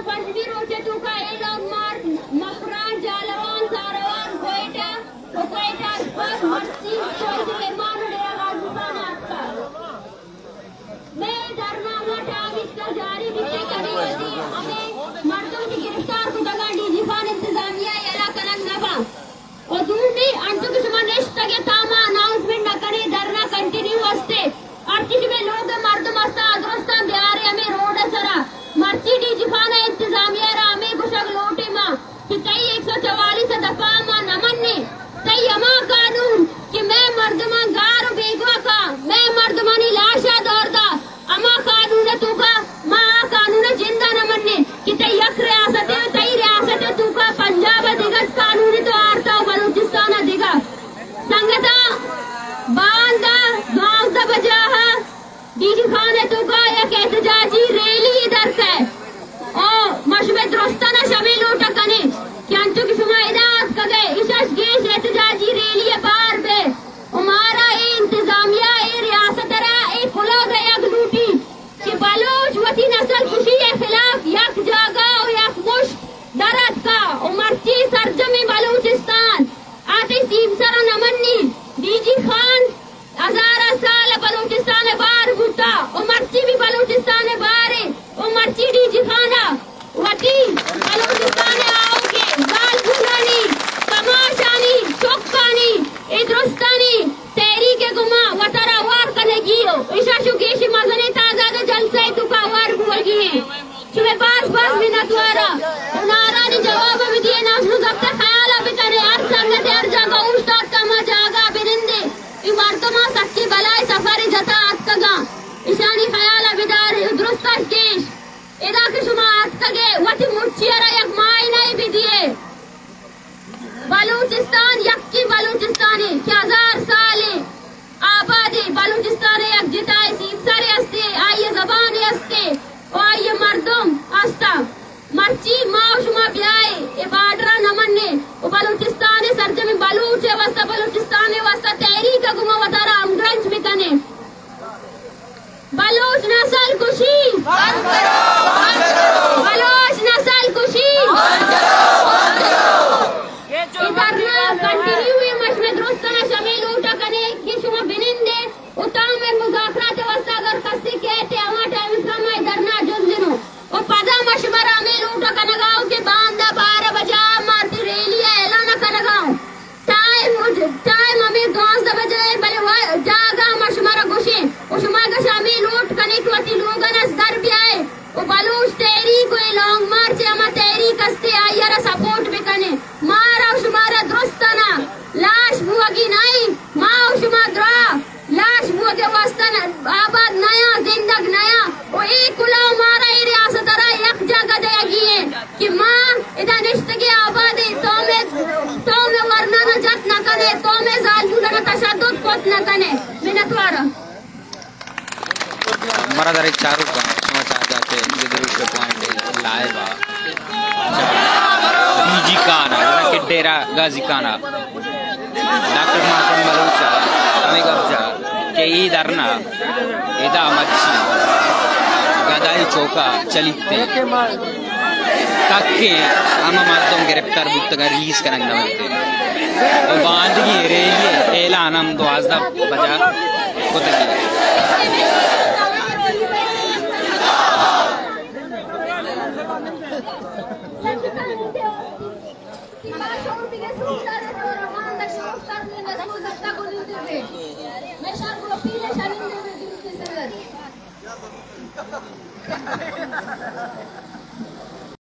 پنجمی روچ ءِ توکا اے لانگ مارچ مکران، جھالاوان، ساروان، کوئٹہ ءُ کوئٹہ اسپتال، مرچی، چوئے سلیمان ءُ ڈیرہ غازی خان ءَ اتکا۔ مئے دھرنا ہما ٹائم ءَ جاری بیت کہ کدی وتی ہمے مردم کہ گرفتار کتگاں ڈی جی خان انتظامیہ ءَ یلہ کنگ نہ باں۔ ءُ دومی انچو کہ شما نشتگ ئے تاں ما اناؤنسمنٹ نہ کنیں، دھرنا کنٹینیو است ایں۔ ہرچی شمئے لوگ ءِ مردم است اَنت، درستاں بیارے ہمے روڈ ءِ سرا۔ مرچی ڈی جی خان ءِ انتظامیہ ءَ را ہمے گوشگ لوٹیں ما کہ تئی ایک سو چوالیس ءِ دفعہ ما نہ منیں۔ تئی ہما قانون کہ مئے مردماں گار ءُ بیگواہ کاں، مئے مردمانی لاش ءَ دور دا، ہما قانون ءِ توکا ما آ قانون ءَ جند ءَ نہ منیں کہ تئی یک ریاستے ءُ تئی ریاست ءِ توکا پنجاب ءَ دگہ قانونے تو آرتا ءُ بلوچستان ءَ دگہ۔ سنگتاں، باندا دوازدہ بجہ ءَ ڈی جی خان ءِ توکا یک احتجاجی ریلی در کئے۔ او ما شمئے درستاں ءَ شمے لوٹ ءَ کنیں کہ انچو کہ شما ادا اتکگ ئے، ایشاں گیش احتجاجی ریلی ءَ بار بئے۔ ءُ مارا اے انتظامیہ، اے ریاست ءَ را اے کلوہ دئیگ لوٹی کہ بلوچ وتی نسل کشی ءِ خلاف یک جاگہ ءُ یک مشت در اتکا ءُ مرچی سرجمیں بلوچستان آ تئی سیمسر ءَ نہ منی۔ ڈی جی خان ہزاراں سال بلوچستان ءِ بار بوتا ءُ مرچی بھی بلوچستان ءِ بارے ءُ مرچی ڈی جی خان ءَ وتی بلوچستان ءِ آؤکیں زالبولانی، کماشانی، چکانی، اے درستانی تحریک ءِ گوما وتارا ہوار کنگی ءُ ایشاں چو گیش مزنیں تعداد ءَ جلسہ ءِ توکا ہوار بوگی ایں۔ شمئے باز باز منتوار آں۔ ءُ نعرہانی جواب ءَ بدیے، نظم و ضبط ءِ خیال ءَ بکنے، ہر سنگتے ہر جاگہ اوشتاتکا ہما جاگہ ءَ بنندے۔ اے مردماں سکیں بلاہیں سفرے جتا اتکگاں۔ ایشانی خیال ءَ بدارے ءُ درستاں گیش۔ ادا کہ شما اتکگ ئے، وتی مچی ءَ را یک معائنہ ئے بدیے۔ بلوچستان یکیں بلوچستانے کہ ہزار سالیں آبادیں۔ بلوچستان ءِ یک جتائیں سیمسرے ہستے، آئی ءِ زبانے ہستے ءُ آئی ءِ مردم ہستاں۔ مرچی ما ءُ شما بیائے اے بارڈر ءَ نہ منیں ءُ بلوچستان ءِ سرجمیں بلوچ ءِ واستہ، بلوچستان ءِ واستہ تحریک ءِ گوما وتارا ہمگرنچ بکنیں۔ بلوچ نسل کشی بند کرو، بند کرو۔ بلوچ نسل کشی بند کرو، بند کرو۔ اے دھرنا کنٹینیو ایں، ما شمئے درستاں ءَ شمے لوٹ ءَ کنیں کہ شما بنندے ءُ تاں مئے مذاکرات ءِ واستہ اگر کسے کئیت ہما ٹائم ءَ ما اے دھرنا ءَ جنزنوں ءُ پدا ما شمارا ہمے لوٹ ءَ کنگا اوں کہ باندا بارہ بجہ ءَ ما وتی ریلی ءِ اعلان ءَ کنگا اوں۔ ٹائم، ٹائم ہمے دوازدہ بجہ ایں، بلے وا-، جاگہ ما شمارا گوشیں ءُ شما اگاں ہمے لوٹ کنے کہ وتی لوگاں اچ در بیائے ءُ بلوچ تحریک ءُ اے لانگ مارچ ءِ ہما تحریک ہستے آئی ءَ را سپورٹ بکنے۔ مارا ءُ شمارا درستانا لاش بوگی نہ ایں، ما ءُ شما درا لاش بوگ ءِ واستہ نہ، آباد نیاں، زندگ نیاں۔ ءُ اے کلوہ مارا اے ریاست ءَ را یک جاگہ دئیگی ایں کہ ما ادا نشتگیں آبادیں، تو مئے، تو مئے ورنانا جت نہ کنے، تو مئے زالبولانا تشدد کت نہ کنے۔ منتوار آں۔ برادر چاروکاں، شما چارگا کہ اے دروشم ءِ پوائنٹ لائیو ءَ ڈی جی خان ءَ، کہ ڈیرہ غازی خان ءَ ڈاکٹر ماکن بلوچ ءَ ہمے گپ جا کہ اے دھرنا ادا مرچی گدائی چوک ءَ چلیت، تاکہ ہما مردم گرفتار بوتگاں ریلیز کنگ نہ بنت۔ ءُ باندگی ریلی ءِ اعلان ہم دوازدہ بجہ کتگی۔